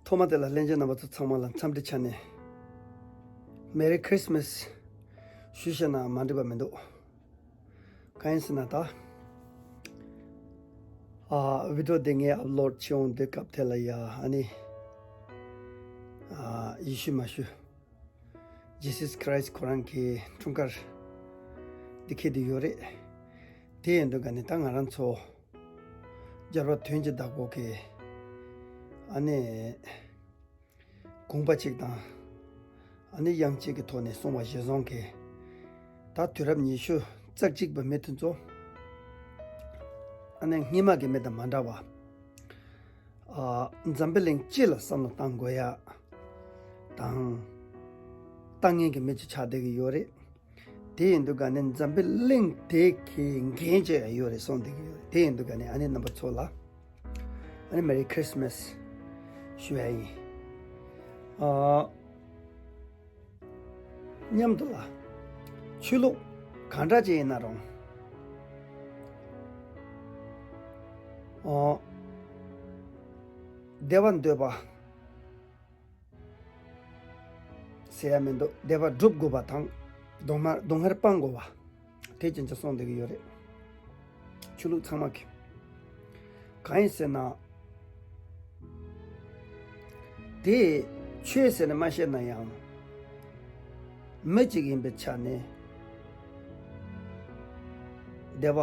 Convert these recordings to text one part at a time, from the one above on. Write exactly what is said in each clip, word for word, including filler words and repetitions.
ཐོག་མ་དེ་ལ་ལྷན་རྒྱས་རྣམ་པ་ཚོ་ཚང་མ་ལ་འཚམས་འདྲི་ཆ་ནས། Merry Christmas ཞུ་ཤེས་ན་མ་འགྲིག་པ་མི་འདུག་གང་ཡིན་ཟེར་ན་ད། ཨ། བི་ཌི་ཡོ་དེ་ངས་ཨབ་ལོཌ་བྱེད་འོང་དུས་སྐབས་དེ་ལ་ཡ་ཨ་ནི། ཨ། ཡེ་ཤུ་མ་ཞུ། Jesus Christ ཁོ་རང་གི་འཁྲུངས་སྐར་འདི་འཁེལ་བསྡད་ཡོད་རེད། དེ་ཡིན་དུས་ག་ནས་ད་ང་རང་ཚོ་རྒྱལ་བ་དོན་གྱི་བདག་པོ་གི་ཨ་ནི། དགོངས་པ་གཅིག་དང་། ཨ་ནི་དབྱངས་གཅིག་གི་ཐོག་ནས་གསུངས་པ་གཞིར་བཟུང་གིས། ད་དུས་རབས་ཉི་ཤུ་རྩ་གཅིག་པའི་མི་དེ་ཚོ། ཨ་ནི་སྔོན་མ་གི་མི་དང་མ་འདྲ་བ། ཨ། འཛམ་བུ་གླིང་སྤྱི་ལ་བསམ་བློ་བཏང་དགོས་ཡ་དང་། བཏང་མཁན་གྱི་མི་ཅིག་ཆགས་བསྡད་ཀྱི་ཡོད་རེད། དེ་ཡིན་དུས་ག་ནས་འཛམ་བུ་གླིང་དེ་གི་འགན་བཅོལ་ཡ་ཡོད་རེད་གསུངས་བསྡད་ཀྱི་ཡོད་རེད། དེ་ཡིན་དུས་ག་ནས་ཨ་ནི་རྣམ་པ་ཚོ་ལ་ཨ་ནི་Merry Christmas ཞུ་ཡ་ཡིན། ཨ། མཉམ་དུ་ལ་ཆོས་ལུགས་གང་འདྲ་ཅིག་ཡིན་ན་རུང་། ཨོ། བདེ་བ་འདོད་པ་ཟེར་ཡ་མི་འདུག་བདེ་བ་སྒྲུབ་དགོས་པ་དང་། སྡུག་བསྔལ་སྡུག་བསྔལ་སྤང་དགོས་པ། དེ་ཅན་ཅིག་གསུངས་བསྡད་ཀྱི་ཡོད་རེད། ཆོས་ལུགས་ཚང་མ་གི། གང་ཡིན་ཟེར་ན། དེ་ཆོས་ཟེར་ནས་མ་བཤད་ན་ཡང་། མི་གཅིག་ཡིན་པའི་ཆ་ནས། བདེ་བ་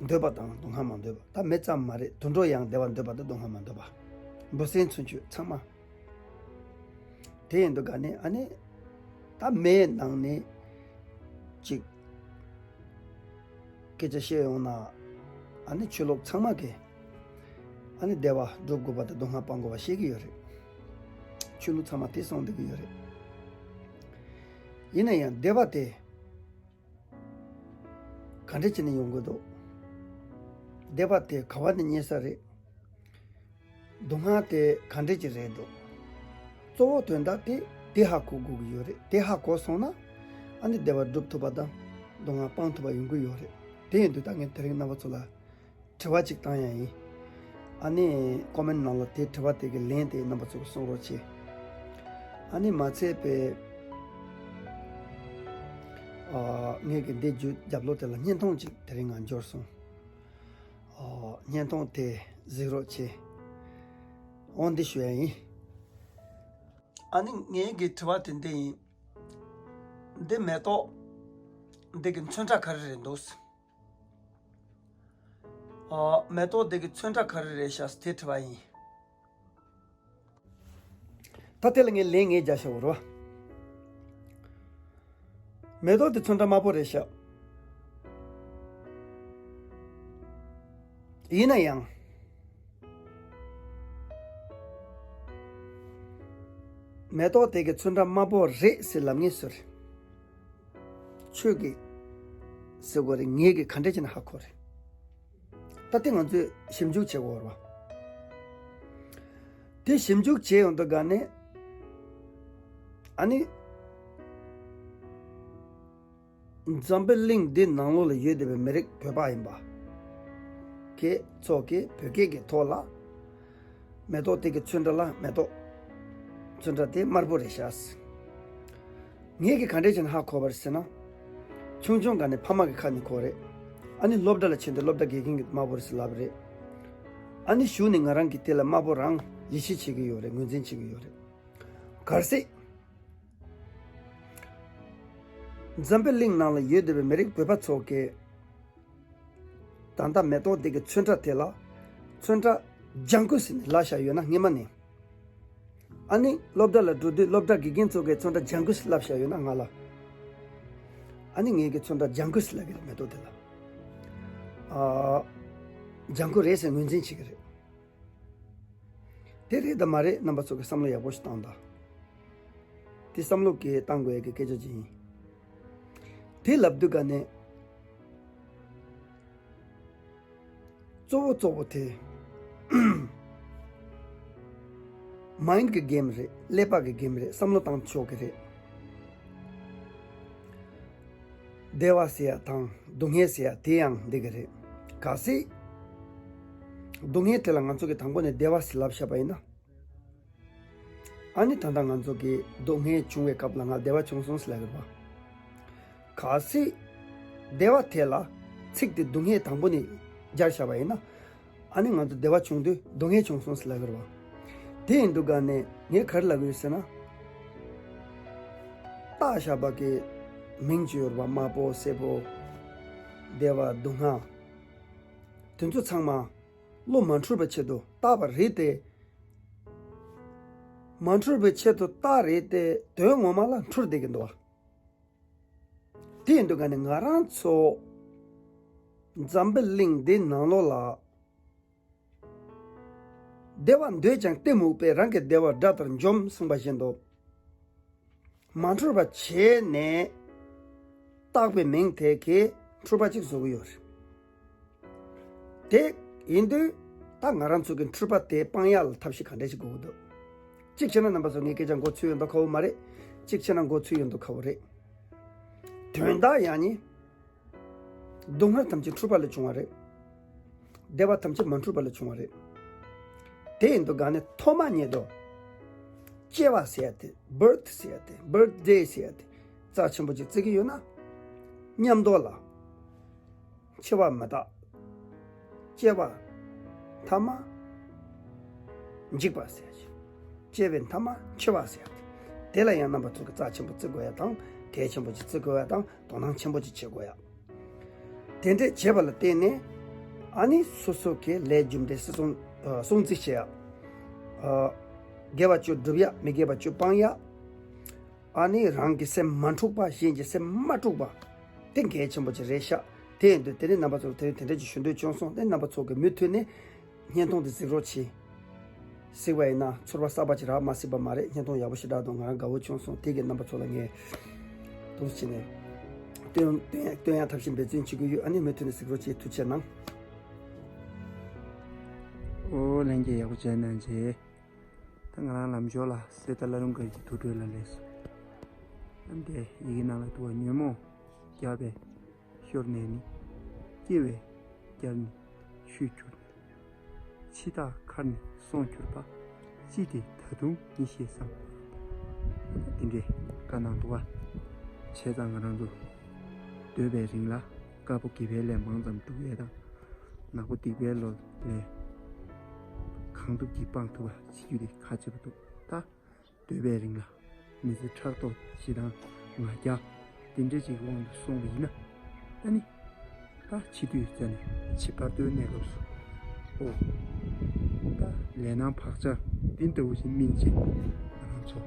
འདོད་པ་དང་སྡུག་བསྔལ་མ་འདོད་པ། ད་མི་ཙམ་མ་རེད། དུད་འགྲོ་ཡང་བདེ་བ་འདོད་པ་དང་སྡུག་བསྔལ་མ་འདོད་པ། འབུ་སྲིན་ཚུན་ཆོད་ཚང་མ། དེ་ཡིན་དུས་ག་ནས་ཨ་ནི། ད་མིའི་ནང་ནས་ཅིག་སྐད་ཆ་བཤད་ཡོང་ན། ཨ་ནི་ཆོས་ལུགས་ཚང་མ་གིས་ཨ་ནི་བདེ་བ་སྒྲུབ་དགོས་པ་དང་སྡུག་བསྔལ་སྤང་དགོས་པ་བཤད་ཀྱི་ཡོད་རེད། ཆོས་ལུགས་ཚང་མ་དེ་གསུངས་བསྡད་ཀྱི་ཡོད་རེད། ཡིན་ན་ཡང་བདེ་བ་དེ་ག་འདྲ་བྱས་ནས་ཡོང་དགོས་འདུག་བདེ་བ་དེ་ག་བ་ནས་རྙེད་ས་རེད། སྡུག་བསྔལ་དེ་ག་འདྲ་ཅིག་རེད་འདུག་གཙོ་བོ་དོན་དག་དེ་དེ་ཧ་གོ་དགོས་ཀྱི་ཡོད་རེད། དེ་ཧ་གོ་སོང་ན། ཨ་ནི་བདེ་བ་སྒྲུབ་ཐུབ་པ་དང་སྡུག་བསྔལ་སྤང་ཐུབ་པ་ཡོང་གི་ཡོད་རེད། དེ་ཡིན་དུས་ད་ངས་དེ་རིང་རྣམ་པ་ཚོ་ལ་དྲི་བ་ཅིག་བཏང་ཡ་ཡིན། ཨ་ནི་ཀོ་མེན་ནང་ལ་དེ་དྲི་བ་དེ་གི་ལན་དེ་རྣམ་པ་ཚོ་གི་གསུང་རོགས་བྱེད། ཨ་ནི་མ་ཚད་པའི། ཨ། ངས་གི་འདི་བརྒྱུད་རྒྱབ་ལོགས་དེ་ལ་བརྙན་ཐུང་ཅིག་དེ་རིང་ང་འབྱོར་སོང་། ཨོ། བརྙན་ཐུང་དེ་གཟིགས་རོགས་བྱེད། འོ་འདི་ཞུ་ཡ་ཡིན། ཨ་ནི་ངའི་གི་དྲི་བ་དེ་འདི་ཡིན། འདི་མེ་ཏོག་འདི་གི་ཚོན་ཁྲ་ག་རེ་རེད་འདུག་ཨོ། མེ་ཏོག་འདི་གི་ཚོན་ཁྲ་ག་རེ་རེད་ཤག་དེ་དྲི་བ་ཡིན། ད་དེ་ལ་ངས་ལན་ངས་རྒྱག་ཤག་འོ་རོ། མེ་ཏོག་དེ་ཚོན་ཁྲ་དམར་པོ་རེད་ཤག་ཡིན་ན་ཡང་། མེ་ཏོག་དེ་གི་ཚོན་ཁྲ་དམར་པོ་རེད་ཟེར་ལབ་ངེས་ཟེར། ཁྱོད་ཀྱིས་ཟེར་དགོས་རེད། ངས་ཀྱིས་ག་འདྲ་བྱས་ན་ཧ་གོ་རེད། ད་དེ་ང་ཚོས་ཞིབ་འཇུག་བྱེད་དགོས་རེད་བ། དེ་ཞིབ་འཇུག་བྱེད་ཡོང་དུས་ག་ནས། ཨ་ནི། འཛམ་བུ་གླིང་འདི་ནང་ལོགས་ལ་ཡོད་བསྡད་པའི་མི་རིགས་བོད་པ་ཡིན་པ། ཁྱེད་ཚོ་གིས་བོད་སྐད་ཀྱི་ཐོག་ལ། མེ་ཏོག་དེ་གི་ཚོན་ཁྲ་ལ་མེ་ཏོག་ཚོན་ཁྲ་དེ་དམར་པོ་རེད་ཤག་ངས་ཀྱིས་ག་འདྲས་བྱས་ནས་ཧ་གོ་བ་རེད་ཟེར་ན། ཆུང་ཆུང་སྒང་ནས་ཕ་མ་གི་ཁ་ནས་གོ་རེད། ཨ་ནི་སློབ་གྲྭ་ལ་ཕྱིན་ཏེ་སློབ་གྲྭ་དགེ་རྒན་གྱིས་དམར་པོ་རེད་ཟེར་ལབ་རེད། ཨ་ནི་གཞུག་ནས་ང་རང་གིས་དེ་ལ་དམར་པོ་རང་ཡིད་ཆེས་བྱེད་ཀྱི་ཡོད་རེད། ངོས་འཛིན་བྱེད་ཀྱི་ཡོད་རེད། གལ་སྲིད། འཛམ་བུ་གླིང་ནང་ལ་ཡོད་བསྡད་པའི་མི་རིགས་བོད་པ་ཚོ་གིས། ད་ལྟ་མེ་ཏོག་དེ་གི་ཚོན་ཁྲ་དེ་ལ། ཚོན་ཁྲ་ལྗང་ཁུ་ཟེར་ནས་ལབ་བཞག་ཡོད་ན་སྔོན་མ་ནས། ཨ་ནི་སློབ་གྲྭ་ལ་འགྲོ་དུས་སློབ་གྲྭ་དགེ་རྒན་ཚོ་གིས་ཚོན་ཁྲ་ལྗང་ཁུ་ཟེར་ལབ་བཞག་ཡོད་ན་ང་ལ། ཨ་ནི་ངས་ཀྱིས་ཚོན་ཁྲ་ལྗང་ཁུ་ཟེར་ལབ་ཀྱི་རེད། མེ་ཏོག་དེ་ལ། ཨ། ལྗང་ཁུ་རེད་ཟེར་ངོས་འཛིན་བྱེད་ཀྱི་རེད། དེ་རེད་དམ་མ་རེད་རྣམ་པ་ཚོ་གིས་བསམ་བློ་ཡག་པོ་ཞིག་བཏང་དང་། དེ་བསམ་བློ་གིས་བཏང་དགོས་ཡ་གི་སྐད་ཆ་ཅིག་ཡིན། དེ་ལབ་དུས་ག་ནས། གཙོ་བོ་གཙོ་བོ་དེ། མའིན་གི་གེམ་རེད། ཀླད་པ་གི་གེམ་རེད། བསམ་བློ་བཏང་ཆོག་གི་རེད། བདེ་བ་ཟེར་ཡ་དང་སྡུག་བསྔལ་ཟེར་ཡ་དེ་ཡང་འདི་གི་རེད། གལ་སྲིད། སྡུག་བསྔལ་དེ་ལ་ང་ཚོ་གིས་དང་པོ་ནས་བདེ་བ་ཟེར་ལབ་བཞག་པ་ཡིན་ན། ཨ་ནི་ད་ལྟ་ང་ཚོ་གི་སྡུག་བསྔལ་བྱུང་བའི་སྐབས་ལ་ང་བདེ་བ་བྱུང་སོང་ཟེར་ལབ་ཡོད་པ། གལ་སྲིད་བདེ་བ་དེ་ལ་ཚིག་དེ་སྡུག་བསྔལ་དང་པོ་ནས་སྦྱར་བཞག་པ་ཡིན་ན། ཨ་ནི་ང་ཚོ་བདེ་བ་བྱུང་དུས་སྡུག་བསྔལ་བྱུང་སོང་ཟེར་ལབ་ཡོད་རེད་བ། དེ་ཡིན་དུས་ག་ནས་ངས་ག་རེ་ལབ་ཀྱི་ཡོད་ཟེར་ན། བཏགས་བཞག་པ་གི་མིང་ཅིག་ཡོད་རེད་བ། དམར་པོ་སེར་པོ། བདེ་བ་སྡུག་བསྔལ། དེ་ཚོ་ཚང་མ་བློ་མ་འཁྲུལ་པའི་ཆེད་དུ་བཏགས་པ་རེད་དེ། མ་འཁྲུལ་པའི་ཆེད་དུ་བཏགས་རེད་དེ་དོན་ངོ་མ་ལ་འཁྲུལ་བསྡད་ཀྱི་འདུག་བ། དེ་ཡིན་དུས་ག་ནས་ང་རང་ཚོ་འཛམ་བུ་གླིང་འདི་ནང་ལོགས་ལ། བདེ་བ་འདོད་ཀྱང་གཏི་མུག་པས། རང་གི་བདེ་བ་དགྲ་ལྟར་འཇོམས་གསུངས་པ་བཞིན་དུ། མ་འཁྲུལ་པ་བྱས་ནས་བཏགས་པའི་མིང་དེ་གིས་འཁྲུལ་པ་གཅིག་བཟོ་གི་ཡོད་རེད། དེ་ཡིན་དུས་ད་ང་རང་ཚོ་གི་འཁྲུལ་པ་དེ་སྤང་ཡག་ལ་ཐབས་ཤེས་ག་འདྲ་ཞིག་དགོས་ཀྱི་འདུག་གཅིག་བྱས་ན་རྣམ་པ་ཚོ་ངའི་སྐད་ཆ་མགོ་ཚོས་ཡོད་མདོག་ཁ་པོ་མ་རེད། གཅིག་བྱས་ན་མགོ་ཚོས་ཡོད་མདོག་ཁ་པོ་རེད། དོན་དག་ཡང་ནི། སྡུག་བསྔལ་ཐམས་ཅད་འཁྲུལ་པ་ལས་བྱུང་བ་རེད། བདེ་བ་ཐམས་ཅད་མ་འཁྲུལ་པ་ལས་བྱུང་བ་རེད། དེ་ཡིན་དུས་ག་ནས་ཐོག་མ་ཉིད་དུ། སྐྱེ་བ་ཟེར་ཡ་དེ། བར་ཐི་ཟེར་ཡ་དེ། བར་ཐི་ཟེར་ཡ་དེ་རྩ་ཆེན་པོ་ཅིག་བརྩི་གི་ཡོད་ན། མཉམ་དུ་ལ། འཆི་བ་མི་རྟག། སྐྱེ་བ་ཐ་མ། འཇིག་པ་ཟེར་ཡ་ཅིག་སྐྱེ་བའི་མཐའ་མ་འཆི་བ་ཟེར་ཡ་དེ། དེ་ལ་ཡང་རྣམ་པ་ཚོ་གི་རྩ་ཆེན་པོ་བརྩི་དགོས་ཡ་དང་གལ་ཆེན་པོ་ཅིག་བརྩི་དགོས་ཡ་དང་དོ་སྣང་ཆེན་པོ་ཅིག་བྱེད་དགོས་ཡ། དེ་འདྲས་བྱས་པ་ལ་བརྟེན་ནས་ཨ་ནི་སོ་སོ་གི་ལས་རྒྱུ་འབྲས་སྲིད་སྲུང་ཨ་སྲུང་བརྩི་བྱེད་ཡ། ཨ་དགེ་བ་བཅུ་སྒྲུབ་ཡ། མི་དགེ་བ་བཅུ་སྤང་ཡ། ཨ་ནི་རང་གི་སེམས་མ་འཁྲུགས་པ། གཞན་གྱི་སེམས་མ་དཀྲུགས་པ། དེ་གལ་ཆེན་པོ་ཅིག་རེད་ཤག་དེ་ཡིན་དུས་དེ་རིང་རྣམ་པ་ཚོར་དེ་རིང་དེ་འདྲས་ཀྱི་ཞུ་འདོད་བྱུང་སོང་། དེ་རྣམ་པ་ཚོ་གི་མུ་མཐུད་ནས་བརྙན་ཐུང་འདི་གཟིགས་རོགས་གྱིས། གཟིགས་པ་ཡིན་ན་ཚོར་བ་གསར་པ་ཅིག་རག་མ་སྲིད་པ་མ་རེད། བརྙན་ཐུང་ཡག་པོ་ཞེ་དྲག་འདུག་ང་རང་དགའ་བོ་བྱུང་སོང་། དེ་གི་རྣམ་པ་ཚོ་ལ་ངས་ཐུགས་རྗེ་ཆེ་ནས་སྟོན་སྟོན་སྟོན་ཡ་ཐབས་ཤེས་འབད་བརྩོན་བྱེད་ཀྱི་ཡོད། ཨ་ནི་མུ་མཐུད་ནས་གཟིགས་རོགས་གྱིས། ཐུགས་རྗེ་གནང་། ཨོ་ལྷན་རྒྱས་ཡག་པོ་བྱས་གནང་བྱས། ད་ང་རང་ལམ་ཞོར་ལ་གསེར་རྟ་བླ་རུང་དཀར་གྱི་དུར་ཁྲོད་ལ་སླེབས་སོང་། ཨ་འདས་ཡི་གེ་ནང་ལ་འདུག་བ། ཉོན་མོངས་བརྒྱ་པས་ཤོར་ནས་ནི། སྐྱེ་བས་བསྐྱབས་ནས་ཆོས་གྱུར་ནས། འཆི་བདག་མཁར་ནས་སོང་གྱུར་པ། ཅི་སྟེ་ད་དུང་མི་ཤེས་སམ། འདི་འདྲའི་བཀའ་གནང་འདུག་བ། བྱས་ཙང་ང་རང་ཚོ་སྡོད་པའི་རིང་ལ་དཀར་པོ་དགེ་བའི་ལས་མང་ཙམ་སྒྲུབ་ཡས་དང་། ནག་པོ་སྡིག་པའི་ལོ་ལས་གང་ཐུབ་ཀྱིས་སྤང་ཐུབ་པ་བྱེད་རྒྱུ་དེ་ཁག་ཆེ་བ་འདུག་ད་སྡོད་པའི་རིང་ལ་མི་ཚེ་ཕྲག་དོག་ཞེ་སྡང་ང་རྒྱལ་དེ་འདྲ་ཅིག་དབང་དུ་སོང་བ་ཡིན་ན། ཨ་ནི་ད་འཆི་དུས་ཙ་ནས་འཆི་བར་དོའི་གནས་སྐབས་སུ། ཨོ། ད་ལས་སྣང་བག་ཆགས་འདི་ལྟ་བུ་ཞིག་སྨིན་བྱས་ང་རང་ཚོ་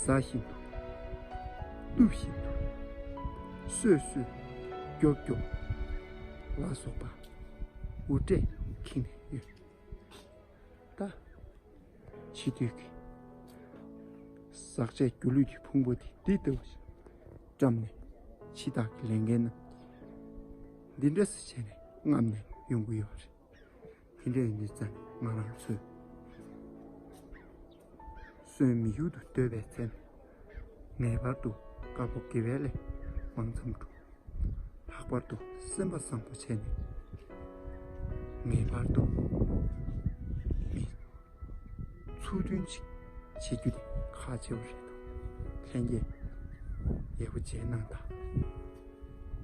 ཟ་བཞིན་དུ། བཏུབ་བཞིན་དུ། གསོད་གསོད། རྒྱོབ་རྒྱོབ་ལ་སོགས་པ་འུར་སྒྲས་ཁེངས་ནས་ཡོད། ད་འཆི་དུས་ཀྱི་ཟག་བཅས་སྒྱུ་ལུས་ཀྱི་ཕུང་པོ་དེ་འདི་ལྟ་བུ་ཞིག་བཀྲམ་ནས་འཆི་བདག་གི་ལས་འགན་རྣམས་འདི་འདྲ་སེ་བྱས་ནས་རྔམ་ནས་ཡོང་གི་ཡོད་རེད། དེ་འདྲ་ཡིན་དུས་ཙང་ང་རང་ཚོས་གསོན་མི་ཡུལ་དུ་སྡོད་པའི་ཚེ་ན། ངེས་པར་དུ་དཀར་པོ་དགེ་བའི་ལས་མང་ཙམ་སྒྲུབ། ལྷག་པར་དུ་སེམས་པ་བཟང་པོ་བྱས་ནས། ངེས་པར་དུ་མི་ཚུལ་མཐུན་ཅིག་བྱེད་རྒྱུ་དེ་ཁག་ཆེ་བ་རེད་འདུག་ལྷན་རྒྱས་ཡག་པོ་བྱས་གནང་དང་།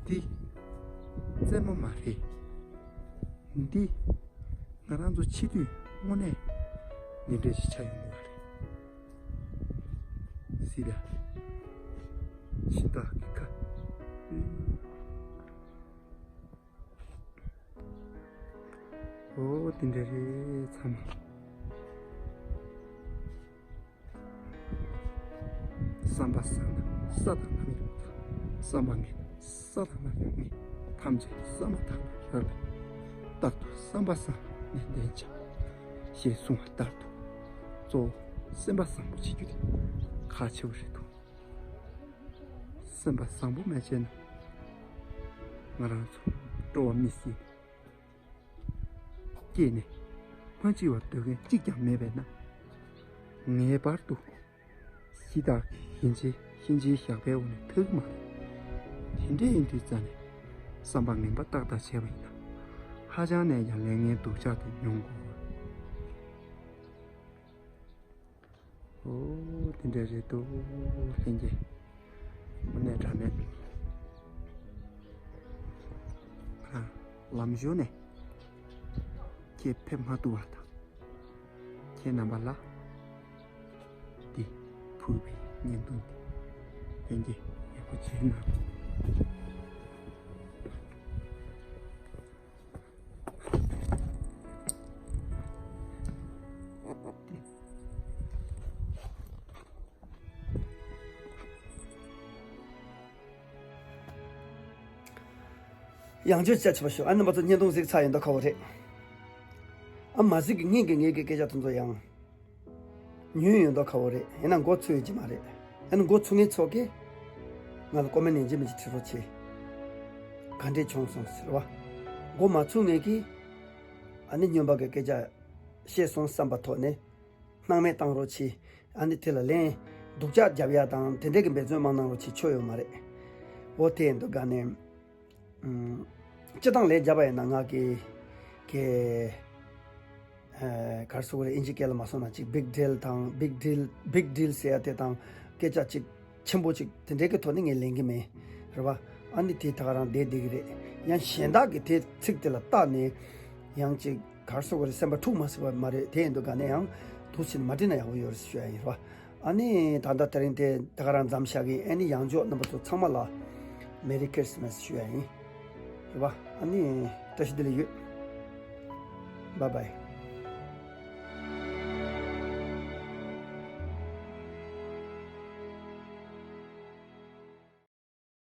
འདི་རྩེད་མོ་མ་རེད། འདི་ང་རང་ཚོ་འཆི་དུས་དངོས་གནས་འདི་འདྲ་ཞིག་ཆགས་ཡོང་གི་རེད། སྲིད་ལ་འཆི་བདག་གི་ཁ། ཨོ་དེ་འདྲ་རེད་ཚང་མ། བསམ་པ་བཟང་ན་ས་དང་ལྷ་མི་རུ། བསམ་པ་ངན་ན་ས་དང་ལྷ་མི་རུ། ཐམས་ཅད་བསམ་པ་དག་ལ་རག་ལས། རྟག་ཏུ་བསམ་པ་བཟང་ནན་ཏན་བྱ། ཞེས་གསུངས་པ་ལྟར་དུ། གཙོ་བོ་སེམས་པ་བཟང་པོ་བྱེད་རྒྱུ་དེ་ཁག་ཆེ་བ་རེད་འདུག་སེམས་པ་བཟང་པོ་མ་བྱས་ན་ང་རང་ཚོ་སྤྲོ་བ་མི་སྲིད། སྐྱེས་ནས་མ་འཆི་བར་སྡོད་མཁན་གཅིག་ཀྱང་མེད་པས་ན། ངེས་པར་དུ་འཆི་བདག་གི་གཤིན་རྗེ་གཤིན་རྗེའི་ཞགས་པའི་འོག་ནས་ཐར་གྱི་མ་རེད། དེ་འདྲ་ཡིན་དུས་ཙ་ནས་བསམ་པ་ངན་པ་ཏག་ཏག་བྱས་པ་ཡིན་ན། ཧ་ཅང་ནས་ཀྱང་ལས་ངན་སྡུག་ཅག་དེ་མྱོང་དགོས། འོ་དེ་འདྲ་རེད་འདུག་ལྷན་རྒྱས། དངོས་གནས་དྲང་གནས། ལམ་གཞུང་ནས་ཁྱེད་ཕེབས་མ་ཐུབ་པ་དང་། ཁྱེད་རྣམ་པ་ལ་འདི་ཕུལ་བའི་བརྙན་ཐུང་འདི་ལྷན་རྒྱས་ཡག་པོ་བྱས་གནང་། ཡང་བསྐྱར་བྱ་ཆེ་བ་ཞུ། ཨ་ནི་མ་ཚོ་བརྙན་ཐུང་གཟིགས་ཚར་ཡིན་ད་ཁ་བོ་རེད། ཨ་མ་གཟིགས་ཀྱི་སྔོན་གྱི་ངེད་ཀྱི་སྐད་ཆ་དེ་ཚོ་ཡང་ཉུང་ཡོད་མདོག་ཁ་བོ་རེད། ཡིན་ན་མགོ་ཚོས་ཀྱི་མ་རེད། ཡིན་ན་མགོ་ཚོས་མཁན་ཚོ་གིས་ང་ལ་ཀོ་མེན་ཡིན་གཅིག་མིན་གཅིག་བྲིས་རོགས་བྱེད། ག་འདྲས་བྱུང་སོང་ཟེར་བ། མགོ་མ་ཚོས་མཁན་གྱིས་ཨ་ནི་སྨྱོན་པ་གི་སྐད་ཆ་བཤད་སོང་བསམ་པ་ཐོག་ནས་སྣང་མེད་བཏང་རོགས་བྱེད། ཨ་ནི་དེ་ལ་ལན་སྡུག་ཅག་རྒྱབ་ཡ་དང་དེ་འདྲས་ཀྱི་འབད་བརྩོན་མ་གནང་རོགས་བྱེད། ཆོ་ཡོད་མ་རེད། འོ་དེ་ཡིན་དུས་ག་ནས། ཨུམ། སྤྱི་བཏང་ལས་བརྒྱབ་པ་ཡིན་ན་ང་གི་གི་ཨ་གར་སོ་གོ་རེ་ཨིན་ཇི་སྐད་ལ་མ་སོང་ན་ཅིག་big deal་དང་big deal big deal་ཟེར་ཡ་དེ་དང་སྐད་ཆ་ཅིག་ཆེན་པོ་ཅིག་དེ་འདྲའི་གི་ཐོག་ནས་ངས་ལེན་གི་མེད། རེད་བ། ཨ་ནི་དེ་ད་ག་རང་བསྡད་བསྡད་གི་རེད། ཡང་གཞན་དག་གི་དེ་ཚིག་དེ་ལ་བལྟས་ནས་ཡང་ཅིག་གར་སོ་གོ་རེ་སེམས་པ་འཁྲུག་མ་སྲིད་པ་མ་རེད། དེ་ཡིན་དུས་ག་ནས་ཡང་དུ་ཕྱིན་མ་བྲིས་ན་ཡག་པོ་ཡོད་རེད་ཞུ་ཡ་ཡིན། རེད་བ། ཨ་ནི་ད་ལྟ་དེ་རིང་དེ་ད་ག་རང་མཚམས་བཞག་གི། ཨ་ནི་ཡང་བསྐྱར་རྣམ་པ་ཚོ་ཚང་མ་ལ་Merry Christmas་ཞུ་ཡ་ཡིན། རེད་བ། ཨ་ནི་བཀྲ་ཤིས་བདེ་ལེགས་ཡོད། Bye bye།